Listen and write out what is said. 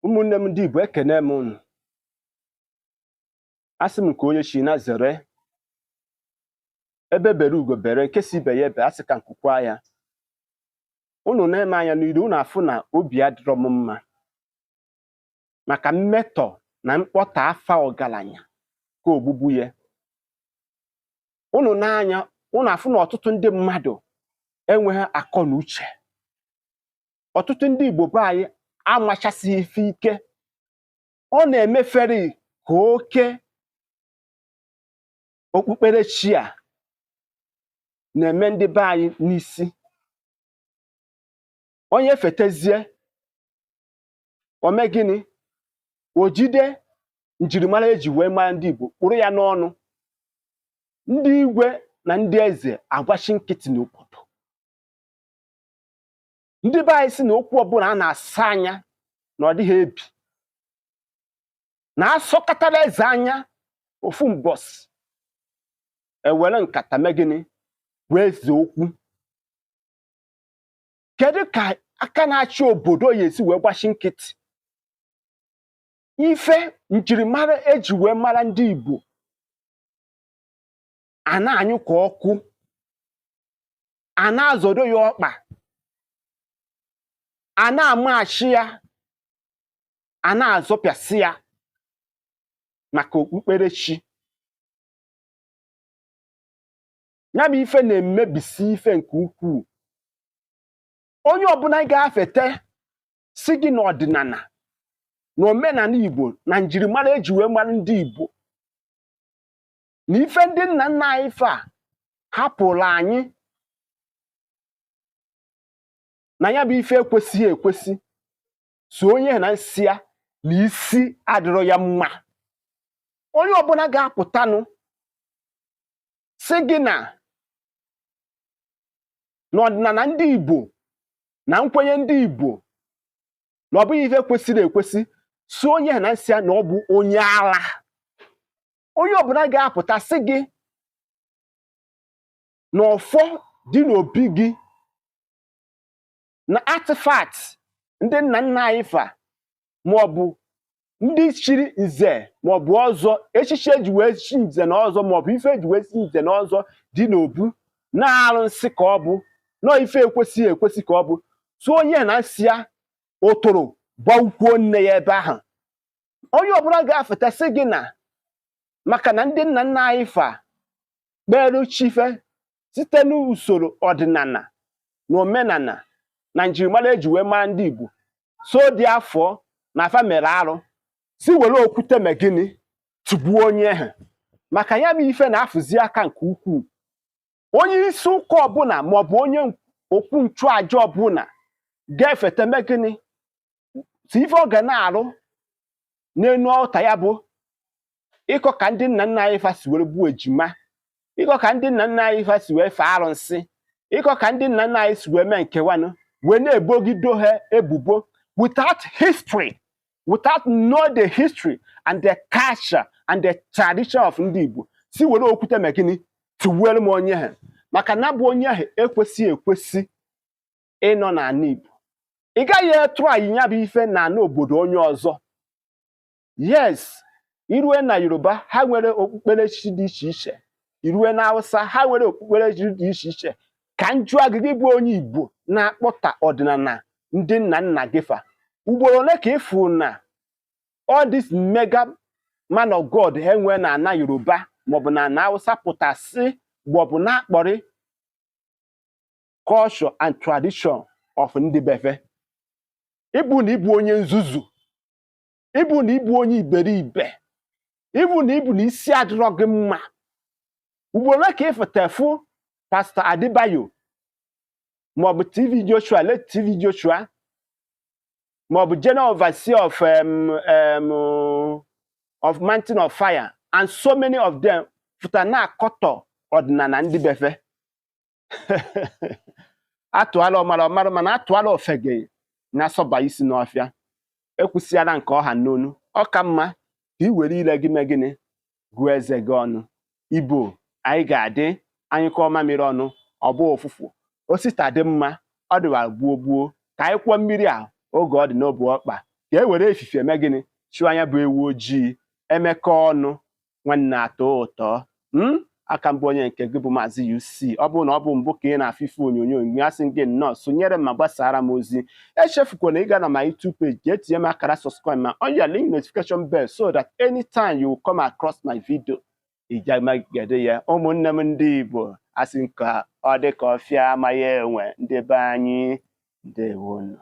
Ụmụnne m ndị Igbo, ekene m unu. Asị m nke onye chi na zere, ebe bere ugo bere, nke si ibe ya ebe, asị ka nkukwa ya. Unu na-eme anya n'iru unu afụ na obi adịrọ m mma maka mmetọ na mkpọta afa ọgaranya ka ogbugbu ya. Unu n'anya unu afụ na ọtụtụ ndị mmadụ enweghị akọ na uche. Ọtụtụ ndị Igbo be anyị amachasịghị ife ike. Ọ na-emefere ka oke okpukperechi a na-eme ndị be anyị n'isi. Onye fetezie ome gịnị? O jide njirimara eji wee mara ndị Igbo kpụrụ ya n'ọnụ. Ndị igwe na ndị eze agbachi nkịtị n'obodo. Ndị be anyị sị na okwu ọbụla a na-asa anya na ọ dịghị ebi, na-asọkọtara eze anya ofu mbọsị ewere nkata mee gịnị wee zee okwu. Kedu ka aka na-achị obodo ya esi wee gbachi nkịtị? Ife njirimara eji wee mara ndị Igbo a na-anyụ ka ọkụ, a na-azọdo ya ọkpa, a na-amachi ya, a na-azọpịasị ya maka okpukperechi. Ya bụ ife na-emebisi ife nke ukwuu. Onye ọbụla ga-afete si gị n'ọdịnala na omenala Igbo na njirimara eji wee mara ndị Igbo na ife ndị nna nna anyị fa hapụrụ anyị na ya bụ ife ekwesịghị ekwesị, so onye na nsị ya na isi adịrọ ya mma. Onye ọbụla ga-apụtanụ sị gị na n'ọdịnala ndị Igbo na nkwenye ndị Igbo na ọ bụghị ife kwesịrị ekwesị, so onye na nsị ya na ọ bụ onye ala. Onye ọbụla ga-apụta sị gị na ọfọ dị n'obi gị na artifact ndị nna nna anyị fa maọbụ ndị chiri nze maọbụ ọzọ, echichi eji wee chi nze na ọzọ maọbụ ife eji wee chi nze na ọzọ dị n'obu na-arụ nsị ka ọ bụ nọọ ife ekwesịghị ekwesị ka ọ bụ, so onye na nsị ya ụtụrụ gbawukwuo nne ya ebe ahụ. Onye ọbụla ga-afụta sị gị na maka na ndị nna nna anyị fa kperu chife site n'usoro ọdịnala na omenala na njirimara eji wee mara ndị Igbo, so dị afọ na afa mere arụ, si were okwute mee gịnị tụgbuo onye ahụ. Maka ya bụ ife na-afụzi aka nke ukwuu. Onye isi ụka ọbụla maọbụ onye okwu nchụaja ọbụla ga-efete mee gịnị si ife ọ ga na-arụ n'enu ọta ya bụ ịkọ ka ndị nna nna anyị fa si were gbuo ejima, ịkọ ka ndị nna nna anyị fa si wee fee arụsị, ịkọ ka ndị nna nna anyị si wee mee nkewanụ, wee na-ebogido ha ebubo without history, without know the history and the culture and the tradition of ndị Igbo, si were okwute mee gịnị tụwere m onye ha, maka na bụ onye ahụ ekwesịghị ekwesị ịnọ n'ala Igbo. Ị gaghị etụ anyị ya bụ ife na ala obodo onye ọzọ. Yes, irue na Yoruba ha nwere okpukperechi dị iche iche, irue na Hausa ha nwere okpukperechi dị iche iche. Ka m jụọ gị, gị bụ onye Igbo na-akpọta ọdịnala ndị nna nna gị fa, ugboro ole ka ịfụ na all this mega man of God ha nwee na ana Yoruba maọbụ na ana Hausa pụtasị maọbụ na-akpọrị culture and tradition of ndị befe? Ịbụ na ịbụ onye nzuzu, ịbụ na ịbụ onye iberibe, ịbụ na ịbụ na isi adịrọ gị mma. Ugboro ole ka ịfụta fụ Pastor Adebayo maọbụ TV Joshua, late TV Joshua, maọbụ General Overseer of Mountain of Fire and so many of them fụta na-akọtọ ọdịnala ndị befe? Atụala ọmara ọmara, mana atụala ofege na-asọba isi n'ọfịa. Ekwusịala nke ọha n'onu, ọ ka mma ka ị were ire gị mee gịnị gụọ eze gị ọnụ. Igbo anyị ga-adị, anyị kọọ mamịrị ọnụ ọ bụ ụfụfụ. Osita dị mma, ọ dịwara gbuo gbuo ka anyị kwụọ mmiri a oge ọ dị n'obu ọkpa. Ka e were efifie mee gịnị? Chụọ anya bụ ewu ojii. Emekọ ọnụ nwanne atọ ụtọ. Aka mbụ, onye nke gị bụ Maazị UC. Ọ bụrụ na ọ bụ mbụ ka ị na-afụ ife onyonyo gị, asị gị nnọọ, sonyere m ma gbasara m ozi. Echefukwana ịga na my YouTube page, jee tinye m akara subscribe ma on your link notification bell, so that anytime you will come across my video, ijamagede ya. Ụmụnne m ndị Igbo, asị ka ọ dị ka ọfịa amaghị enwe. Ndị be anyị, ndewonu.